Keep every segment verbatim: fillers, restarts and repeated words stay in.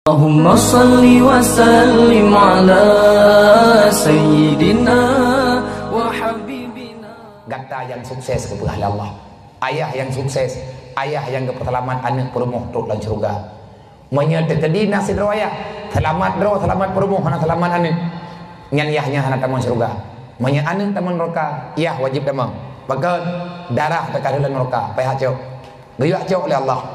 Allahumma salli wa sallim ala sayyidina wa habibina. Gata nyang sukses geupeugah lé Allah. Ayah nyang sukses, ayah nyang geupeuseulamat aneuk peurumoh trok lam syeuruga. Meunyoe teukeudi na sidroe ayah, seulamat droe, seulamat peurumoh, hana seulamat aneuk, nyan yah nyan hana tamong syeuruga. Meunyoe aneuk tamong nuraka, yah wajéb tamong. Pakon? Darah teuka lam nuraka, payah cok. Geuyue cok lé Allah.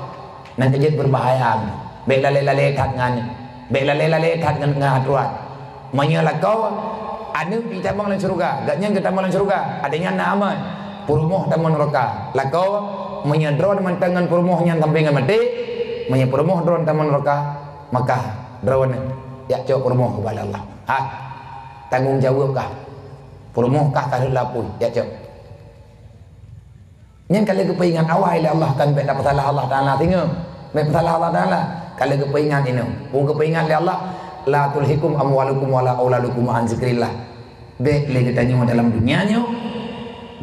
Nyan keuh jeuet beubahaya. Bék lalé-lalé that ngon, bék lalé-lalé that ngon, ngon aturan. Meunyoe lakoe, aneuk jitamong lam syeuruga, gobnyan geutamong lam syeuruga, até nyan na aman. Peurumoh tamong nuraka. Lakoe, meunyoe droeneuh mantong ngon peurumoh nyan sampoe ngon maté, meunyoe peurumoh droeneuh tamong nuraka, maka droeneuh jak cok peurumoh ubak Allah. Ha, tanggong jaweueb kah? Peurumoh kah ka rhot lam apui, jak cok. Nyan ka lheueh geupeuingat awai lé Allah, kan bék tapeusalah Allah Taala singoh. Bék peusalah Allah Taala. Ka lheueh geupeuingat inoe. Peue geupeuingat lé Allah? "La tulhikum amwalukum wala auladukum an zikrillah." Bék lé geutanyoe dalam dunia nyoe,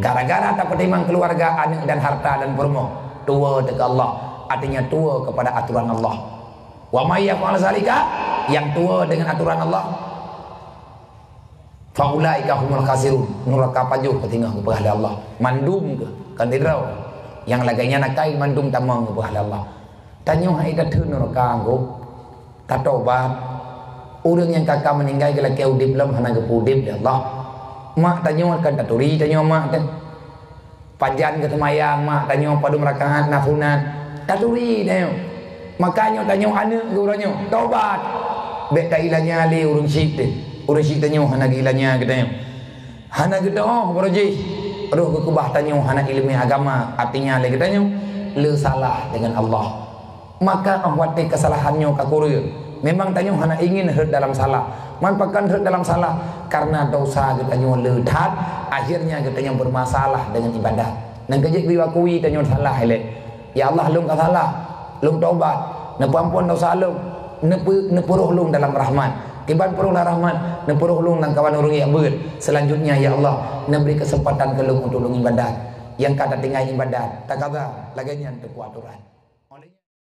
gara-gara tapeutimang keuluwarga, aneuk dan harta dan peurumoh, tuwoe teuh keu Allah, artinya tuwoe kepada aturan Allah. "Wa may yaf'al zalika," nyang tuwoe deungon aturan Allah, "fa ulaika humul khasirun." Nuraka pajoh ka singoh geupeugah lé Allah. Mandum keuh, kon sidroe. Nyang lagée nyan akai mandum tamong geupeugah lé Allah. Tanyoe hai tatheun nuraka, anggô. Tatobat. Ureuëng nyang ka-ka meuninggai geulakée udeb lom hana geupeu-udeb lé Allah. Mak tanyoe kan taturi tanyoe mak teuh. Pajan geuseumayang mak tanyoe padum rakaat na sunat, taturi tanyoe. Maka nyoe tanyoe aneuk geuh uroe nyoe, tobat. Bék tailanya lé ureuëng syik teuh. Ureuëng syik tanyoe hana geuilanya geutanyoe. Hana geudoh baroe jih. Roh geukeubah tanyoe hana iéleumé agama, artinya lé geutanyoe le salah deungon Allah. Maka óh watée keusalahan nyoe ka kureueng, memang tanyoe hana ingin rhot dalam salah. Man pakon rhot dalam salah? Karena dosa geutanyoe le that, akhirnya geutanyoe bermasalah dengan ibadat. Nyan keuh jeuet geuakui tanyoe salah ilée. "Ya Allah, lôn ka salah. Lôn tobat. Neupeuamphon dosa lôn. Neupeu-, neupeuroh lôn dalam rahmat. Kiban peuroh lam rahmat, neupeuroh lôn lam kawan ureuëng jak beuet. Selanjutnya, ya Allah, neubri keuseumpatan keu lôn untuk lôn ibadat." Nyang ka tatinggai ibadat, takaza, lagée nyan teupeu aturan.